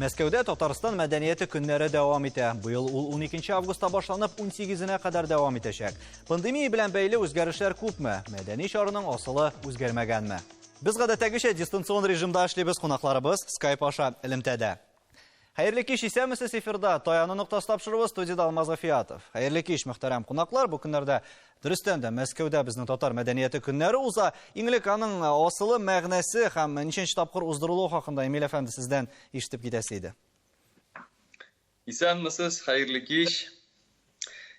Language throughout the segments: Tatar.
Мәскәүдә Татарстан мәдәнияте көннәре дәвам итә. Быел ул 12 августта башланып, 18-енә кадәр дәвам итәчәк. Пандемия белән бәйле үзгәрешләр күпме? Мәдәни чараның асылы үзгәрмәгәнме? Без гадәттәгечә дистанцион режимда эшлибез, кунакларыбыз Skype аша элемтәдә. Хәерле кич, исәнмесез эфирда. Таяну ноктасы тапшыруы студиядә Алмаз Гафиятов. Хәерле кич, мөхтәрәм кунаклар. Бу көннәрдә дөрестән дә Мәскәүдә безнең татар мәдәнияте көннәре уза. Иң элек аның асылы, мәгънәсе һәм ничәнче тапкыр уздырылуы хакында Эмиль әфәнде сездән ишетеп китәсе иде. Исәнмесез, хәерле кич.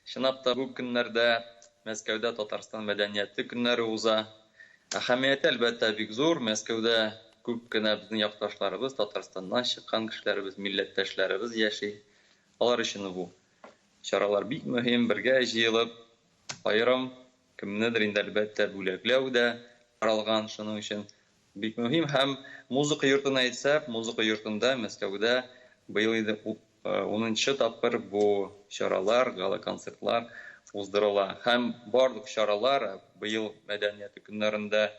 Чынлап та бу көннәрдә Мәскәүдә Татарстан мәдәнияте көннәре уза. Әһәмияте, әлбәттә, бик зур. Мәскәүдә күп кенә безнең якташларыбыз, Татарстаннан чыккан кешеләребез, милләттәшләребез яши. Алар өчен бу чаралар бик мөһим. Бергә җыелып, аерым кемнедер инде, әлбәттә, бүләкләү дә каралган. Шуның өчен бик мөһим. Һәм музыка йортын әйтсәк, музыка йортында Мәскәүдә быел инде унынчы тапкыр бу чаралар, гала-концертлар уздырыла. Һәм барлык чаралар, быел мәдәнияте көннәрендә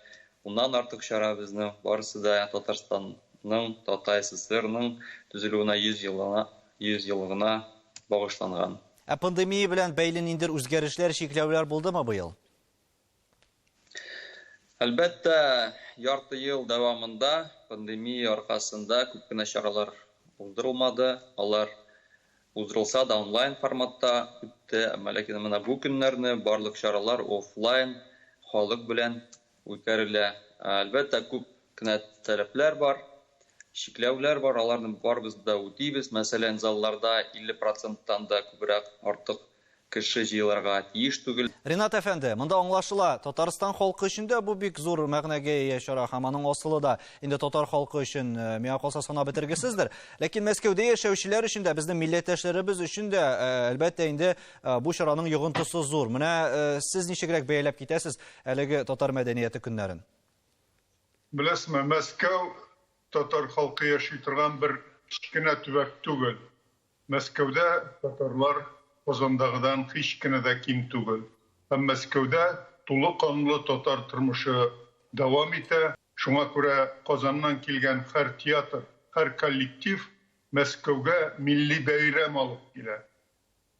уннан артык чара безнең, барысы да Татарстанның, Татар ССРның төзелүенә 100 елына, 100 еллыгына багышланган. Ә пандемия белән бәйле ниндидер үзгәрешләр, чикләүләр булдымы быел? Әлбәттә, ярты ел дәвамында пандемия аркасында күп кенә чаралар уздырылмады. Алар уздырылса да онлайн форматта үтте. Әмма ләкин менә бу көннәрне барлык чаралар офлайн, халык белән үткәрелә. Әлбәттә, күп кенә таләпләр бар, чикләүләр бар, аларны барыбыз да үтибез. Мәсәлән, залларда 50 проценттан да күбрәк артык Кеше җыелырга тиеш түгел. Ринат әфәнде, монда аңлашыла, Татарстан халкы өчен дә бу бик зур мәгънәгә ия чара һәм аның асылы да инде татар халкы өчен, э, миңа калса, санап бетергесездер. Ләкин Мәскәүдә яшәүчеләр өчен дә, безнең милләттәшләребез өчен дә, э, әлбәттә инде, э, бу чараның йогынтысы зур. Менә сез ничегрәк бәяләп китәсез әлеге татар мәдәнияте көннәрен? Беләсезме, Мәскәү татар халкы яши торган бер кечкенә төбәк түгел. Мәскәүдә татарлар Казандагыдан һич кенә дә ким түгел. Һәм Мәскәүдә тулы канлы татар тормышы дәвам итә. Шуңа күрә Казаннан килгән һәр театр, һәр коллектив Мәскәүгә милли бәйрәм алып килә.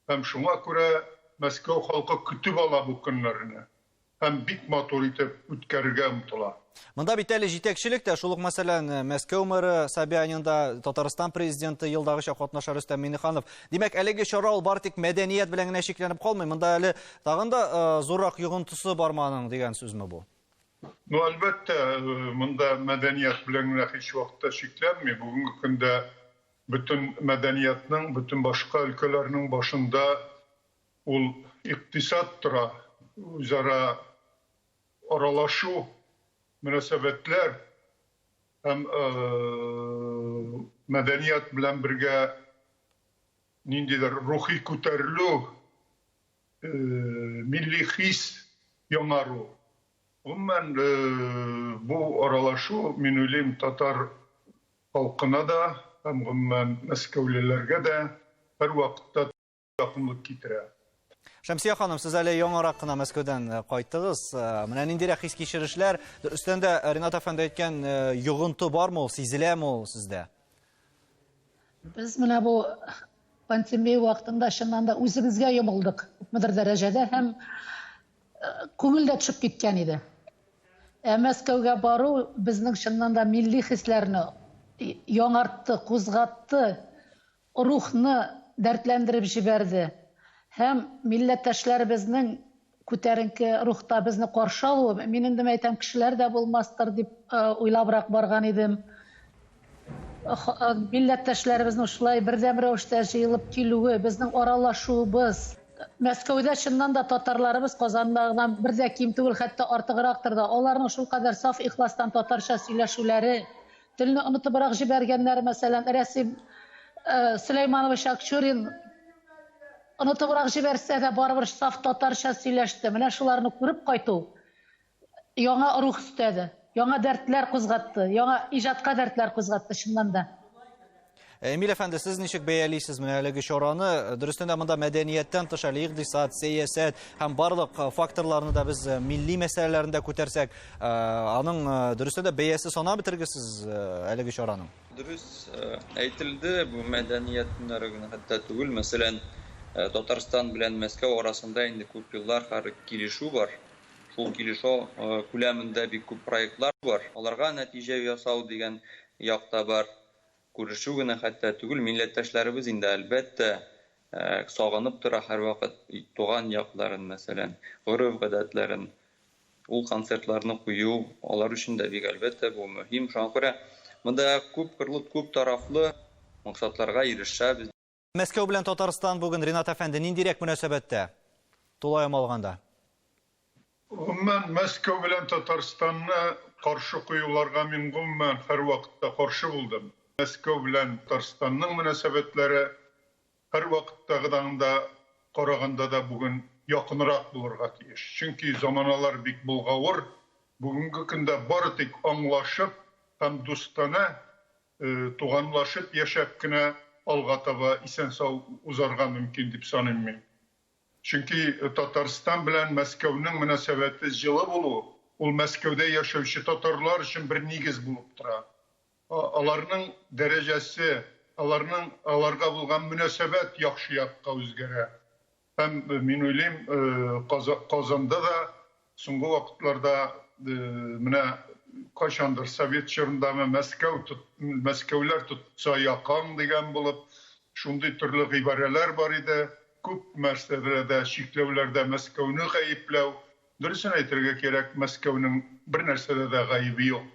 Һәм шуңа күрә Мәскәү халкы көтеп ала бу көннәрне. Һәм бик матур итеп үткәрергә омтыла. Монда бит әле җитәкчелек тә, шул ук мәсәлән, Мәскәү мэры Собянин да, Татарстан президенты елдагыча катнаша Рөстәм Миңнеханов. Димәк, әлеге чара ул бары тик мәдәният белән генә чикләнеп калмый, монда әле тагын да зуррак йогынтысы бармы аның дигән сүзме бу? Ну, әлбәттә, монда мәдәният белән генә һич вакытта чикләнми. Бүгенге көндә бөтен мәдәниятның, бөтен башка өлкәләрнең башында Ул икътисад тора, үзара аралашу, мөнәсәбәтләр һәм мәдәният белән бергә ниндидер рухи күтәрелү, милли хис яңару. Гомумән, бу аралашу, мин уйлыйм, татар халкына да һәм гомумән мәскәүлеләргә дә һәрвакытта якынлык китерә. Шәмсия ханым, сез әле яңарак кына Мәскәүдән э, кайттыгыз. Э, менә ниндирәк хис-кичерешләр? Дөрестән дә э, Ринат әфәнде әйткән йогынты бармы ул, сизеләме ул сездә? Без менә бу пандемия вакытында чыннан да үзебезгә йомылдык күпмедер дәрәҗәдә һәм күңел дә төшеп киткән иде. Ә Мәскәүгә бару безнең чыннан да милли хисләрне яңартты, кузгатты. Рухны дәртләндереп җибәрде һәм милләттәшләребезнең күтәренке рухта безне каршы алуы, мин инде мәйтәм, кешеләр дә булмастыр дип уйлабрак барган идем. Милләттәшләребезнең шулай бердәм рәвештә җыелып килүе, безнең аралашуыбыз. Мәскәүдә чыннан да татарларыбыз Казандагыдан бер дә ким түгел, хәтта артыграктыр да. Аларның шулкадәр саф ихластан татарча сөйләшүләре, Телне онытыбрак җибәргәннәр, мәсәлән, Рәсим Сөләйманович Акчурин онытыбрак җибәрсә дә, барыбер саф татарча сөйләште. Менә шуларны күреп кайту яңа рух өстәде, яңа дәртләр кузгатты, яңа иҗатка дәртләр кузгатты, чыннан да. Эмиль әфәнде, сез ничек бәялисез менә әлеге чараны? Дөрестән дә монда мәдәнияттән тыш әле икътисад, сәясәт һәм барлык факторларны да без милли мәсьәләләрен дә күтәрсәк, аның дөрестән дә бәясе санап бетергесез әлеге чараның. Дөрес әйтелде, бу мәдәният көннәре генә хәтта түгел. Мәсәлән, Татарстан белән Мәскәү арасында инде күп еллар хәзер килешү бар. Шул килешү күләмендә бик күп проектлар бар. Аларга нәтиҗә ясау дигән якта бар. Күрешү генә хәтта түгел, милләттәшләребез инде әлбәттә сагынып тора һәрвакыт туган якларын, мәсәлән, гореф-гадәтләрен. Ул концертларны кую алар өчен дә бик әлбәттә бу мөһим. Шуңа күрә монда күп кырлы, күп тарафлы максатларга ирешәбез. Мәскәү белән Татарстан бүген, Ринат әфәнде, ниндирәк мөнәсәбәттә? Тулаем алганда. Гомумән, Мәскәү белән Татарстанны каршы куюларга мин гомумән һәрвакытта каршы булдым. Мәскәү белән Татарстанның мөнәсәбәтләре һәрвакыттагыдан да караганда да бүген якынрак булырга тиеш. Чөнки заманалар бик болгавыр. Бүгенге көндә бары тик аңлашып һәм дустанә, туганлашып яшәп кенә алга таба исән-сау узарга мөмкин дип саныйм мин. Чөнки Татарстан белән Мәскәүнең мөнәсәбәте җылы булу, ул Мәскәүдә яшәүче татарлар өчен бер нигез булып тора. Аларның дәрәҗәсе, аларга булган мөнәсәбәт яхшы якка үзгәрә. Һәм мин уйлыйм, Казанда да соңгы вакытларда менә кайчандыр совет чорындамы Мәскәүләр тотса якаң дигән булып, шундый төрле гыйбарәләр бар иде. Күп нәрсәләрдә, чикләүләрдә Мәскәүне гаепләү. Дөресен әйтергә кирәк, Мәскәүнең бер нәрсәдә дә гаебе юк.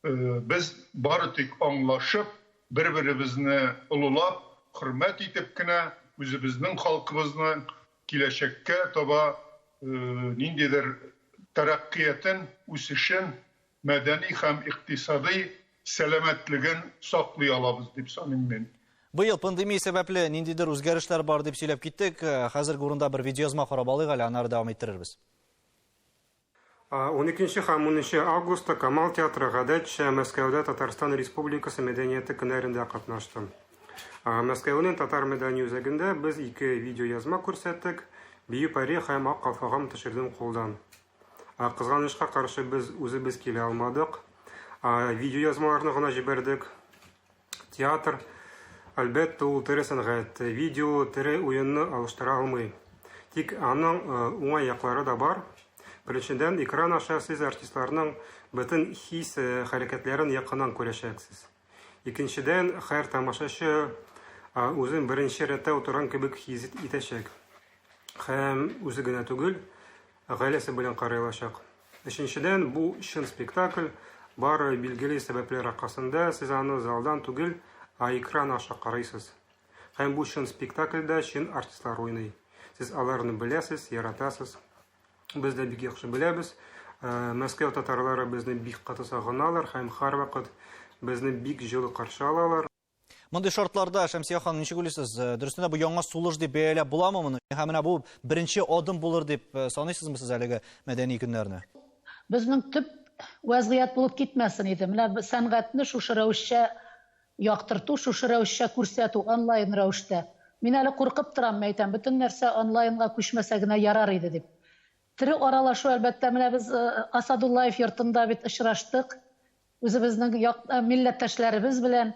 Без бары тик аңлашып, бер-беребезне олылап, хөрмәт итеп кенә үзебезнең халкыбызны киләчәккә таба ниндидер тәрәккыятен, үсешен, мәдәни һәм икътисади сәламәтлеген саклый алабыз дип саныйм мин. Быел пандемия сәбәпле ниндидер үзгәрешләр бар дип сөйләп киттек. Хәзерге урында бер видеоязма карап алыйк әле, аннары дәвам иттерербез. 12 һәм 10 августта Камал театры гадәтчә Мәскәүдә Татарстан Республикасы мәдәнияте көннәрендә катнашты. Мәскәүнең татар мәдәни үзәгендә без 2 видеоязма күрсәттек. Бию пари һәм ак калфагым төшердем кулдан. Кызганычка каршы без үзебез килә алмадык. Видеоязмаларны гына җибәрдек. Театр, әлбәттә, ул тере сәнгать. Видео тере уенны алыштыра алмый. Тик аның уңай яклары да бар. Беренчедән, экран аша сез артистларның бөтен хис хәрәкәтләрен якыннан күрәчәксез. Икенчедән, һәр тамашачы үзен беренче рәттә утырган кебек хис итәчәк. Һәм үзе генә түгел, гаиләсе белән карый алачак. Өченчедән, бу чын спектакль, бары билгеле сәбәпләр аркасында сез аны залдан түгел, ә экран аша карыйсыз. Һәм бу чын спектакльдә чын артистлар уйный. Сез аларны беләсез, яратасыз. Без дә бик яхшы беләбез. Мәскәү татарлары безне бик каты сагыналар һәм һәрвакыт безне бик җылы каршы алалар. Мондый шартларда, Шәмсия ханым, ничек уйлыйсыз? Дөрестән дә бу яңа сулыш дип бәяләп буламы моны? Һәм менә бу беренче адым булыр дип саныйсызмы сез әлеге мәдәни көннәрне? Безнең төп вазгыять булып китмәсен иде. Менә сәнгатьне шушы рәвешчә яктырту, шушы рәвешчә күрсәтү онлайн рәвештә. Мин әле куркып торам, әйтәм, бөтен нәрсә онлайнга күчмәсә генә ярар иде дип. Тере аралашу, әлбәттә, менә без Асадуллаев йортында бит очраштык. Үзебезнең милләттәшләребез белән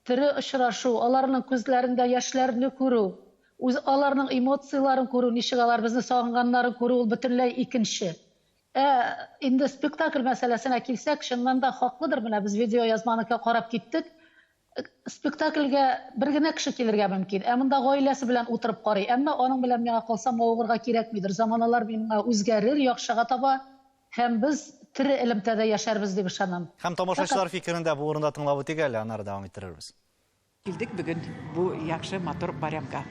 тере очрашу, аларның күзләрендә яшьләрне күрү, үз аларның эмоцияләрен күрү, ничек алар безне сагынганнарын күрү, ул бөтенләй икенче. Инде спектакль мәсьәләсенә килсәк, чыннан да хаклыдыр, менә без видео язманы карап киттек. Спектакльгә бер генә кеше килергә мөмкин. Ә монда гаиләсе белән утырып карый. Әмма аның белән миңа калса мавыгырга кирәкмидер. Заманалар миңа үзгәрер, яхшыга таба һәм без тере элемтәдә яшәрбез дип ышанам. Һәм тамашачылар фикерен дә бу урында тыңлап үтик әле, аннары дәвам иттерербез. Килдек бүген бу яхшы матур байрамга.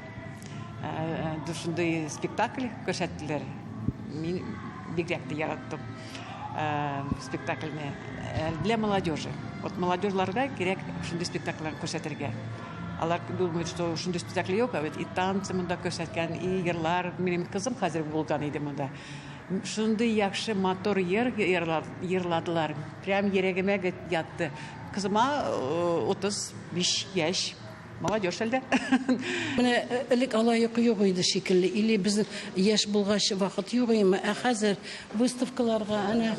Шундый спектакль күрсәттеләр. Мин бигрәк тә яраттым спектакльне. Для молодежи. Вот молодежларга кирәк шундый спектакльләр күрсәтергә. Алар думают, что шундый спектакль юк, а ведь и танцы монда күрсәткән, и йырлар. Минем кызым хәзер булган иде монда. Шундый яхшы матур йыр йырладылар. Прям йөрәгемә ятты. Кызыма 35 яшь. Молодежь әлдә. Менә элек алай йокы юк иде шикелле. Или без яшь булгач вакыт юк име? Ә хәзер выставкаларга, әнә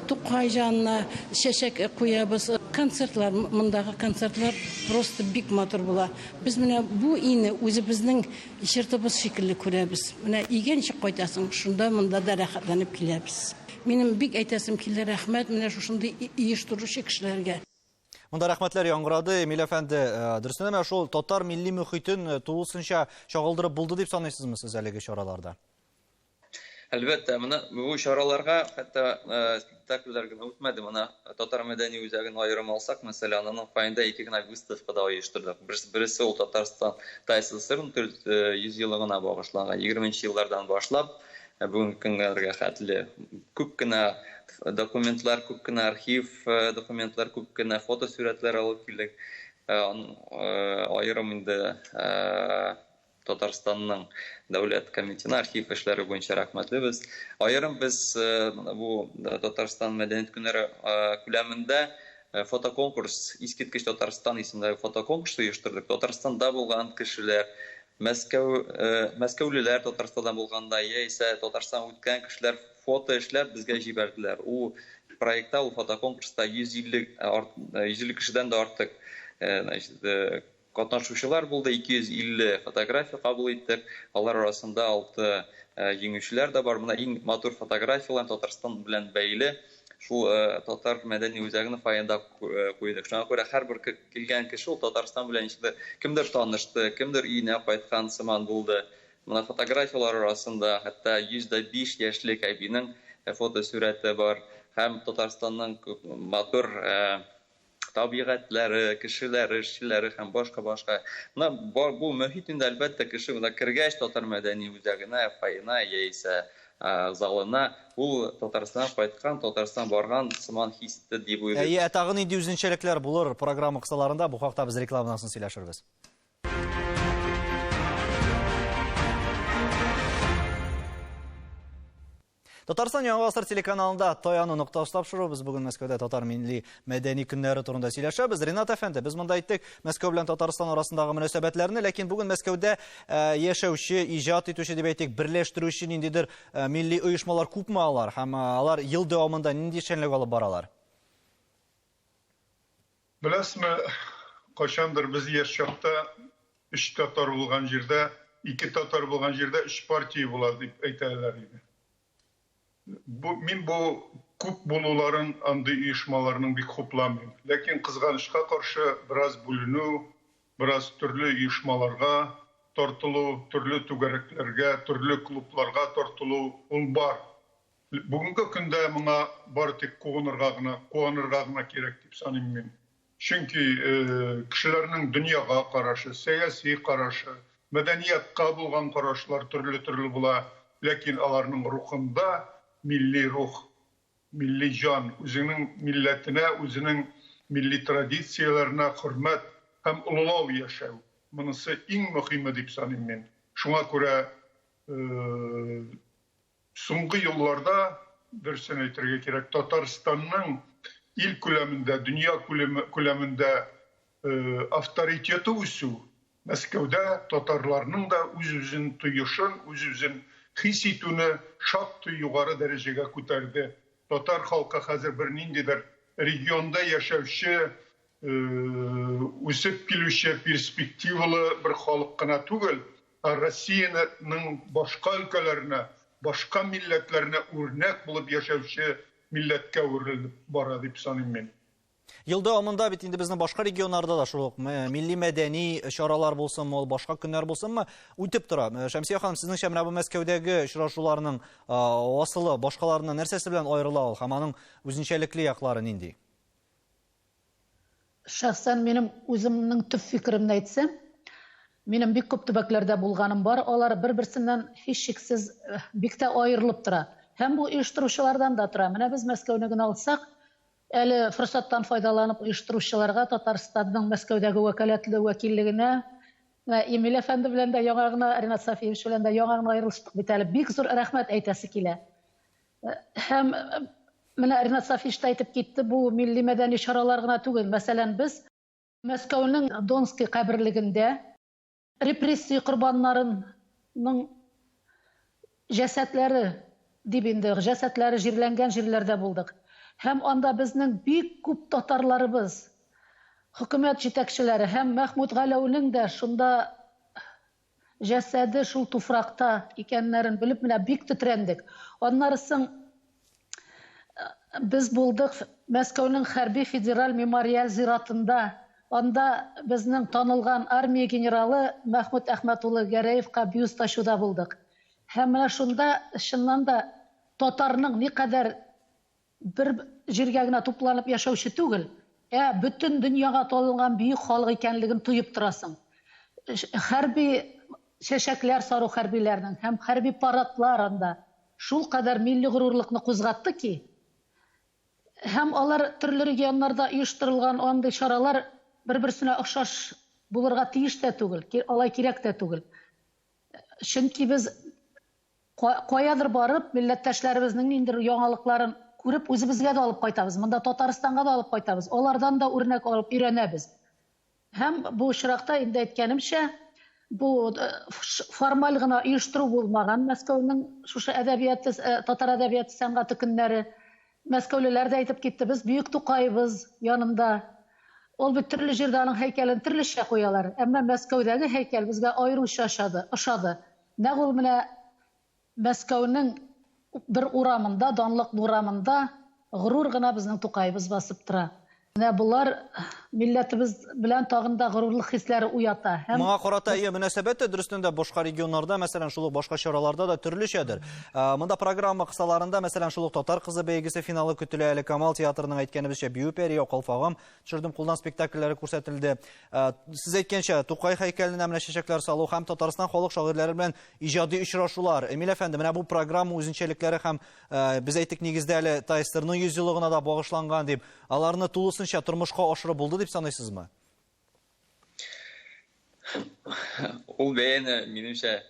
Тукай җанына чәчәк куябыз. Концертлар, мондагы концертлар просто бик матур була. Без менә бу өйне үзебезнең йортыбыз шикелле күрәбез. Менә өйгә ничек кайтасың, шунда монда да рәхәтләнеп киләбез. Минем бик әйтәсем килә, рәхмәт менә шушындый оештыручы кешеләргә. Монда рәхмәтләр яңгырады, Эмиль әфәнде. Дөрестән дә шул татар милли мөхитен тулысынча чагылдырып булды дип саныйсызмы сез әлеге чараларда? Әлбәттә, менә бу чараларга хәтта спектакльләр генә үтмәде. Менә татар мәдәни үзәген аерым алсак, мәсәлән, аның фойенда ике генә выставка да оештырдык. Берсе ул Татарстан ТАССР 100 еллыгына багышланган 20 еллардан башлап бүгенге көнгә хәтле күп кенә документлар, күп кенә архив документлар, күп кенә фотосурәтләр алып килдек. Аерым инде Татарстанның дәүләт комитетына архив эшләре буенча рәхмәтлебез. Аерым без бу Татарстан мәдәният көннәре күләмендә фотоконкурс, Искиткеч Татарстан исемле фотоконкурс оештырдык. Татарстанда булган кешеләр, Мәскәүлеләр Татарстанда булганда, яисә Татарстан үткән кешеләр фото эшләп безгә җибәрделәр. Ул проектта, ул фотоконкурста 150 кешедән дә артык, значит, катнашучылар булды, 250 фотография кабул иттек. Алар арасында 6 җиңүчеләр дә бар. Менә иң матур фотографияләр Татарстан белән бәйле шул татар мәдәни үзәгенең фойенда куйдык. Шуңа күрә һәрбер килгән кеше ул Татарстан белән ничектер кемдер танышты, кемдер өенә кайткан сыман булды. Менә фотографияләр арасында хәтта 105 яшьлек әбинең фотосурәте бар һәм Татарстанның күп матур табигатьләре, кешеләре, эшчеләре һәм башка-башка. Менә бу мөхит инде әлбәттә кеше монда кергәч татар мәдәни үзәгенә, фойена яисә залына, ул Татарстаннан кайткан, Татарстан барган сыман хис итте дип уйлыйм. Әйе, ә тагы нинди үзенчәлекләр булыр программа кысаларында, бу хакта без рекламадан соң сөйләшербез. Татарстан Яңа Гасыр телеканалында Таяну ноктасы тапшыру. Без бүген Мәскәүдә татар милли мәдәни көннәре турында сөйләшәбез. Ринат әфәнде, без монда әйттек Мәскәү белән Татарстан арасындагы мөнәсәбәтләрне, ләкин бүген Мәскәүдә яшәүче, иҗат итүче дип әйтик, берләштерүче ниндидер милли оешмалар күпме алар һәм алар ел дәвамында нинди эшчәнлек алып баралар? Беләсезме, кайчандыр без яшь чакта 3 татар булган җирдә, 2 татар булган җирдә 3 партия була дип әйтәләр иде. Мин бу күп булуларын андый оешмаларның бик хупламыйм. Ләкин кызганычка каршы бераз бүленү, бераз төрле оешмаларга тартылу, төрле түгәрәкләргә, төрле клубларга тартылу ул бар. Бүгенге көндә моңа бары тик куанырга гына кирәк дип саныйм мин. Чөнки кешеләрнең дөньяга карашы, сәяси карашы, мәдәниятка булган карашлар төрле-төрле була, ләкин аларның рухында милли рух, милли җан, үзенең милләтенә, үзенең милли традицияләренә хөрмәт һәм олылау яшәү. Монысы иң мөһиме дип саныйм мин. Шуңа күрә соңгы елларда, дөресен әйтергә кирәк, Татарстанның ил күләмендә, дөнья күләмендә авторитеты үсү, Мәскәүдә татарларның да үз-үзен тоешын, үз-үзен хис итүне шактый югары дәрәҗәгә күтәрде. Татар халкы хәзер бер ниндидер регионда яшәүче, үсеп килүче перспективалы бер халык кына түгел, ә Россиянең башка өлкәләренә, башка милләтләренә үрнәк булып яшәүче милләткә әверелеп бара дип саныйм мин. Ел дәвамында бит инде безнең башка регионнарда да шул ук милли мәдәни чаралар булсынмы, ул башка көннәр булсынмы, үтеп тора. Шәмсия ханым, сезнеңчә менә бу Мәскәүдәге очрашуларның асылы башкаларыннан нәрсәсе белән аерыла ул һәм аның үзенчәлекле яклары нинди? Шәхсән минем үземнең төп фикеремне әйтсәм, минем бик күп төбәкләрдә булганым бар, алар бер-берсеннән һичшиксез бик тә аерылып тора. Һәм бу оештыручылардан да тора. Менә без Мәскәүне генә алсак, әле форсаттан файдаланып оештыручыларга Татарстанның Мәскәүдәге вәкаләтле вәкиллегенә, Эмиль әфәнде белән дә яңа гына, Ринат Сафиевич белән дә яңа гына аерылыштык бит әле. Бик зур рәхмәт әйтәсе килә. Һәм менә Ринат Сафиевич та әйтеп китте, бу милли мәдәни чаралар гына түгел. Мәсәлән, без Мәскәүнең Донский каберлегендә репрессия корбаннарының җәсәдләре дип инде, җәсәдләре җирләнгән җирләрдә булдык. Һәм анда безнең бик күп татарларыбыз, хөкүмәт җитәкчеләре һәм Мәхмүт Галәүнең дә шунда җәсәде шул туфракта икәннәрен белеп, менә бик тетрәндек. Аннары соң без булдык Мәскәүнең хәрби федераль мемориаль зиратында. Анда безнең танылган армия генералы Мәхмүт Әхмәт улы Гәрәевка бюст ачуда булдык. Һәм менә шунда чыннан да татарның никадәр бер җиргә генә тупланып яшәүче түгел, ә бөтен дөньяга танылган бөек халык икәнлеген тоеп торасың. Хәрби чәчәкләр сару хәрбиләрнең һәм хәрби парадлар анда шул кадәр милли горурлыкны кузгатты ки, һәм алар төрле регионнарда оештырылган андый чаралар бер-берсенә охшаш булырга тиеш тә түгел, алай кирәк тә түгел. Чөнки без каядыр барып, милләттәшләребезнең ниндидер яңалыкларын күреп, үзебезгә дә алып кайтабыз, монда Татарстанга да алып кайтабыз, алардан да үрнәк алып өйрәнәбез. Һәм бу очракта инде әйткәнемчә, бу формаль гына оештыру булмаган Мәскәүнең шушы әдәбияты, татар әдәбияты сәнгате көннәре. Мәскәүлеләр дә әйтеп китте, без бөек Тукаебыз янында. Ул бит төрле җирдә аның һәйкәлен төрлечә куялар. Әмма Мәскәүдәге һәйкәл безгә аеруча ошады, ошады. Нәкъ ул менә Мәскәүнең бер урамында, данлыклы урамында горур гына безнең Тукаебыз басып тора. Менә болар милләтебез белән тагын да горурлык хисләре уята. Һәм Моңа карата ия мөнәсәбәт тә дөрестән дә башка регионнарда, мәсәлән, шул ук башка чараларда да төрлечәдер. Монда программа кысаларында, мәсәлән, шул ук Татар кызы бәйгесе финалы көтелә әле. Камал театрының әйткәнебезчә Бию пәрие, Калфагым, Төшердем кулдан спектакльләре күрсәтелде. Сез әйткәнчә, Тукай һәйкәленә менә чәчәкләр салу һәм Татарстан халык шагыйрьләре белән иҗади очрашулар. Эмиль әфәнде, менә бу программа үзенчәлекләре һәм без әйтик нигездә әле ТАССРның 100 еллыгына да багышланган дип, аларны тулысынча тормышка ашырып булды дип саныйсызмы? Ул бәяне, минемчә,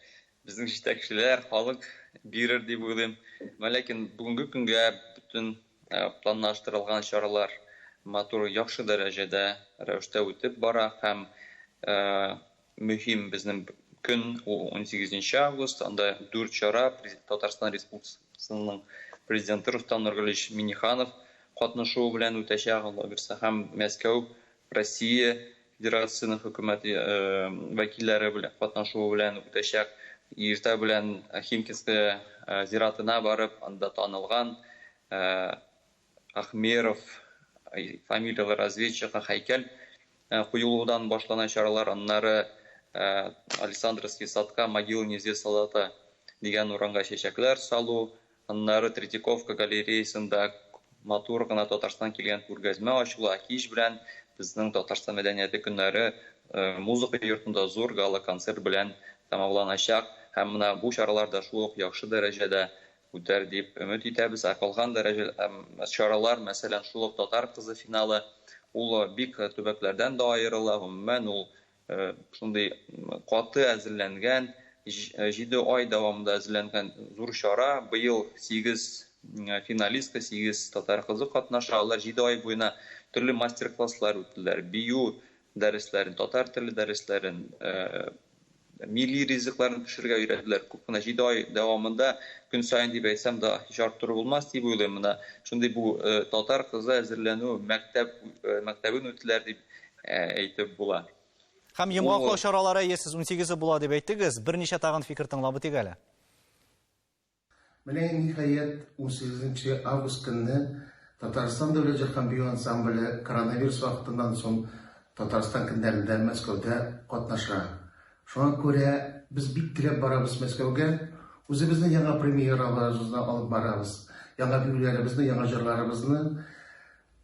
безнең җитәкчеләр, халык бирер дип уйлыйм. Ләкин бүгенге көнгә бөтен планлаштырылган чаралар матур, яхшы дәрәҗәдә рәвештә үтеп бара һәм мөһим безнең көн ул 18 август, анда дүрт чара Татарстан Республикасының президенты Рустам Нургалиевич Минниханов катнашуы белән үтәчәк, Алла бирсә, һәм Мәскәү Россия Федерациясенең хөкүмәте вәкилләре белән катнашуы белән үтәчәк. Иртә белән Химкинская зиратына барып, анда танылган Ахмеров фамилияле разведчикка һәйкәл куелудан башлана чаралар. Аннары Александровский садка Могила неизвестного солдата дигән урынга чәчәкләр салу, Аннары Третьяковка галереясында матур гына Татарстан килгән күргәзмә ачыла. Кич белән безнең Татарстан мәдәнияте көннәре музыка йортында зур гала-концерт белән тәмамланачак. Һәм менә бу чаралар да шул ук яхшы дәрәҗәдә үтәр дип өмет итәбез. Ә калган дәрәҗә чаралар, мәсәлән, шул ук Татар кызы финалы, ул бик төбәкләрдән дә аерыла. Гомумән, ул Шундый каты әзерләнгән, 7 ай дәвамында әзерләнгән зур чара. Быел 8 финалистка, 8 татар кызы катнаша. Алар 7 ай буена төрле мастер-класслар үттеләр. Бию дәресләрен, татар теле дәресләрен, милли ризыкларны пешерергә өйрәнделәр. Күп кенә 7 ай дәвамында көн саен дип әйтсәм дә һич арттыру булмас дип уйлыйм. Менә шундый бу татар кызы әзерләнү мәктәп мәктәбен үттеләр дип әйтеп була. Һәм йомгаклау чаралары әйе, сез 18-е була дип әйттегез. Берничә тагын фикер тыңлап үтик әле. Менә ниһаять 18 август көнне Татарстан дәүләт җыр һәм бию ансамбле коронавирус вакытыннан соң Татарстан көннәрендә Мәскәүдә катнаша. Шуңа күрә без бик теләп барабыз Мәскәүгә. Үзебезнең яңа премьераларыбызны алып барабыз. Яңа биюләребезне, яңа җырларыбызны.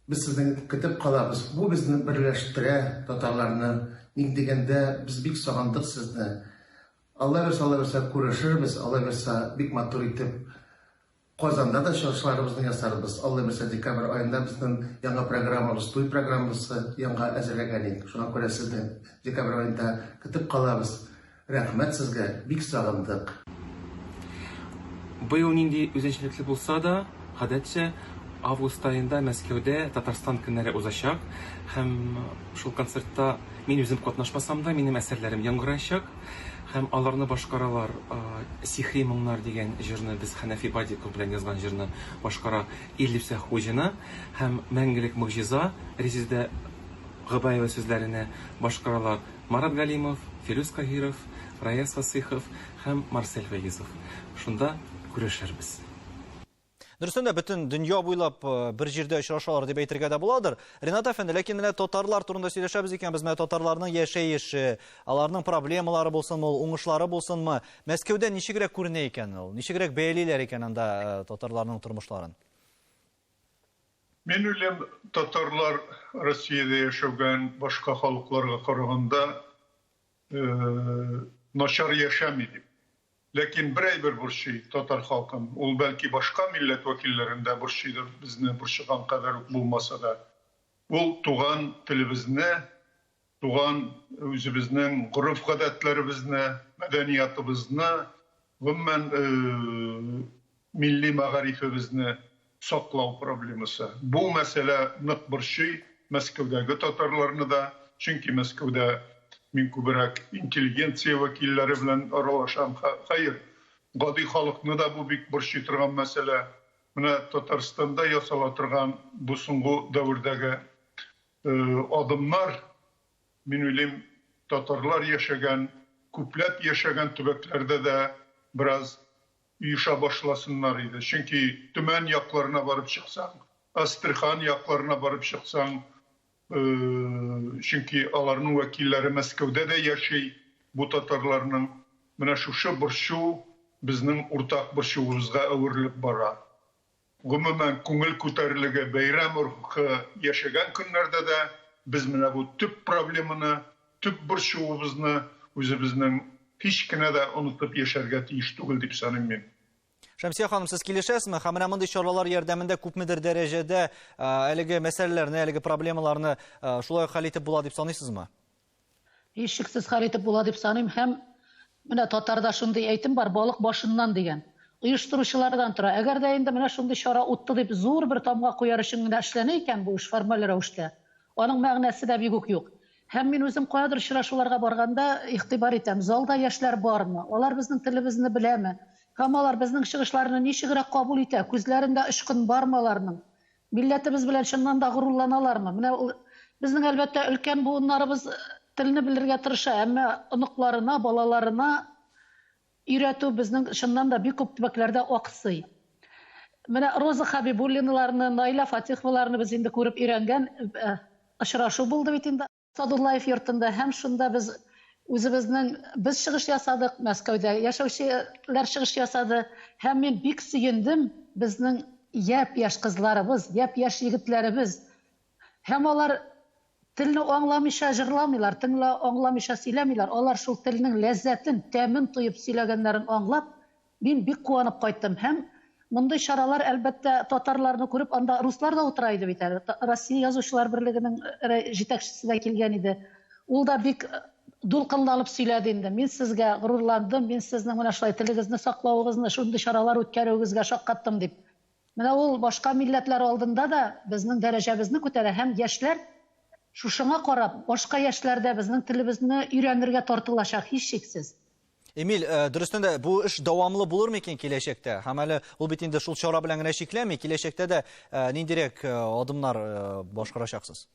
Без сезне көтеп калабыз. Бу безне берләштерә, татарларны. Ник дигәндә, без бик сагындык сезне. Алла бирса, Алла бирса, күрешербез, Алла бирса, бик матур итеп Казанда да чыгышларыбызны ясарбыз. Алла бирса, декабрь аенда безнең яңа программабыз, туй программасы яңа әзерләгән идек. Шуңа күрә сезне декабрь аенда көтеп калабыз. Рәхмәт сезгә, бик сагындык. Быел нинди үзенчәлекле булса да, гадәтчә, Август аенда Мәскәүдә Татарстан көннәре узачак һәм шул концертта мин үзем катнашмасам да, минем әсәрләрем яңгыраячак һәм аларны башкаралар Сихри моңнар дигән җырны без Хәнәфи Бадиков белән язган җырны башкара Илүсә Хуҗина һәм Мәңгелек могҗиза Резеда Гобәева сүзләренә башкаралар Марат Галимов, Филүс Каһиров, Раяз Фасыйхов һәм Марсель Фәгизов. Шунда күрешербез. Дөрестән дә, бөтен дөнья буйлап э, бер җирдә очрашалар дип әйтергә дә буладыр. Ренат әфәнде, ләкин менә татарлар турында сөйләшәбез икән, без менә татарларның яшәеше, аларның проблемалары булсынмы ул, уңышлары булсынмы, Мәскәүдә ничегрәк күренә икән ул? Ничегрәк бәялиләр икән анда э, татарларның тормышларын? Мин уйлыйм, татарлар Россиядә яшәгән башка халыкларга караганда э, начар яшәми дип. Ләкин бер әйбер борчый татар халкын, ул бәлки башка милләт вәкилләрен дә борчыйдыр, безне борчыган кадәр үк булмаса да. Ул туган телебезне, туган үзебезнең гореф-гадәтләребезне, мәдәниятыбызны, гомумән, милли мәгарифебезне саклау проблемасы. Бу мәсьәлә нык борчый Мәскәүдәге татарларны да, чөнки Мәскәүдә мин күбрәк интеллигенция вәкилләре белән аралашам. Хәер, гади халыкны да бу бик борчый торган мәсьәлә. Менә Татарстанда ясала торган бу соңгы дәвердәге адымнар, мин уйлыйм, татарлар яшәгән, күпләп яшәгән төбәкләрдә дә бераз оеша башласыннар иде. Чөнки Төмән якларына барып чыксаң, Әстерхан якларына барып чыксаң, чөнки аларның вәкилләре Мәскәүдә дә яши, бу татарларның. Менә шушы борчу безнең уртак борчуыбызга әверелеп бара. Гомумән, күңел күтәрелеге, бәйрәм рухы яшәгән көннәрдә дә без менә бу төп проблеманы, төп борчуыбызны үзебезнең һич кенә дә онытып яшәргә тиеш түгел дип саныйм мин. Шәмсия ханым, сез килешәсезме? Һәм менә мондый чаралар ярдәмендә күпмедер дәрәҗәдә әлеге мәсьәләләрне, әлеге проблемаларны шулай ук хәл итеп була дип саныйсызмы? Һичшиксез хәл итеп була дип саныйм һәм менә татарда шундый әйтем бар, балык башыннан дигән. Оештыручылардан тора. Әгәр дә инде менә шундый чара утты дип зур бер тамга куяр өчен генә эшләнә икән бу эш формаль рәвештә, аның мәгънәсе дә бик үк юк. Һәм мин үзем каядыр очрашуларга барганда игътибар итәм, залда яшьләр бармы, алар безнең телебезне беләме, һәм алар безнең чыгышларны ничегрәк кабул итә, күзләрендә очкын бармы аларның, милләтебез белән чыннан да горурланалармы? Менә ул безнең, әлбәттә, өлкән буыннарыбыз телне белергә тырыша, әмма оныкларына, балаларына өйрәтү безнең чыннан да бик күп төбәкләрдә аксый. Менә Роза Хәбибуллиналарны, Наилә Фатиховаларны без инде күреп өйрәнгән очрашу булды бит инде Садуллаев йортында һәм шунда без үзебезнең без чыгыш ясадык, Мәскәүдә яшәүчеләр чыгыш ясады һәм мин бик сөендем, безнең япь-яшь кызларыбыз, япь-яшь егетләребез һәм алар телне аңламыйча җырламыйлар, телне аңламыйча сөйләмиләр, алар шул телнең ләззәтен, тәмен тоеп сөйләгәннәрен аңлап, мин бик куанып кайттым. Һәм мондый чаралар, әлбәттә, татарларны күреп, анда руслар да утыра иде бит әле. Россия Язучылар берлегенең җитәкчесе дә килгән иде. Ул да бик дулкынланып сөйләде инде. Мин сезгә горурландым, мин сезнең менә шулай телегезне саклавыгызны, шундый чаралар үткәрүегезгә шаккаттым дип. Менә ул башка милләтләр алдында да безнең дәрәҗәбезне күтәрә һәм яшьләр шушыңа карап, башка яшьләр дә безнең телебезне өйрәнергә тартылачак, һичшиксез. Эмиль, дөрестән дә, бу эш дәвамлы булыр микән киләчәктә? Һәм әле ул бит инде шул чара белән генә чикләнми, киләчәктә дә ниндирәк адымнар башкарачаксыз?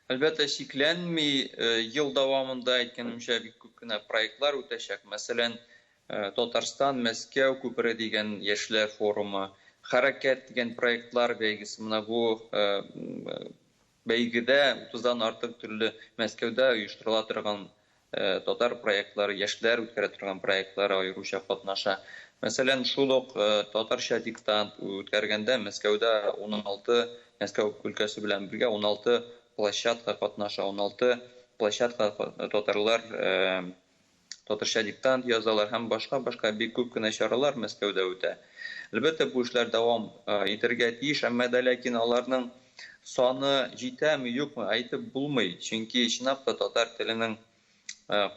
Әлбәттә, чикләнми. Ел дәвамында, әйткәнемчә, бик күп кенә проектлар үтәчәк. Мәсәлән, Татарстан, Мәскәү күпере дигән яшьләр форумы, Хәрәкәт дигән проектлар бәйгесе. Менә бу бәйгедә утыздан артык төрле Мәскәүдә оештырыла торган Татар проектлары, яшьләр үткәрә торган проектлар аеруча катнаша. Мәсәлән, шул ук Татарча диктант үткәргәндә Мәскәүдә 16, Мәскәү өлкәсе белән бергә 16 площадка катнаша, 16 площадка татарлар Татарча диктант язалар һәм башка-башка бик күп кенә чаралар Мәскәүдә үтә. Әлбәттә, бу эшләр дәвам итәргә тиеш, әмма дә ләкин аларның Саны җитәме, юкмы, әйтеп булмый, чөнки чынлап та татар теленең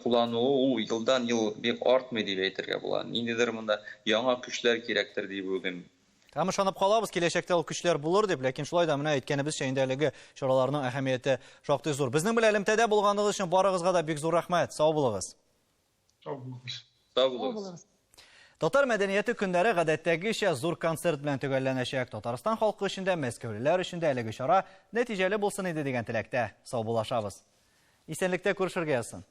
куллануы ул елдан-ел бик артмый дип әйтергә була. Ниндидер монда яңа көчләр кирәктер дип уйлыйм. Һәм ышанып калабыз, киләчәктә ул көчләр булыр дип, ләкин шулай да менә әйткәнебезчә инде әлеге чараларның әһәмияте шактый зур. Безнең белән элемтәдә булганыгыз өчен барыгызга да бик зур рәхмәт. Сау булыгыз. Сау булыгыз. Сау булыгыз. Татар мәдәнияте көннәре гадәттәгечә зур концерт белән төгәлләнәчәк. Татарстан халкы өчен дә, мәскәүлеләр өчен дә әлеге чара нәтиҗәле булсын иде дигән теләктә саубуллашабыз. Исәнлектә күрешергә язсын.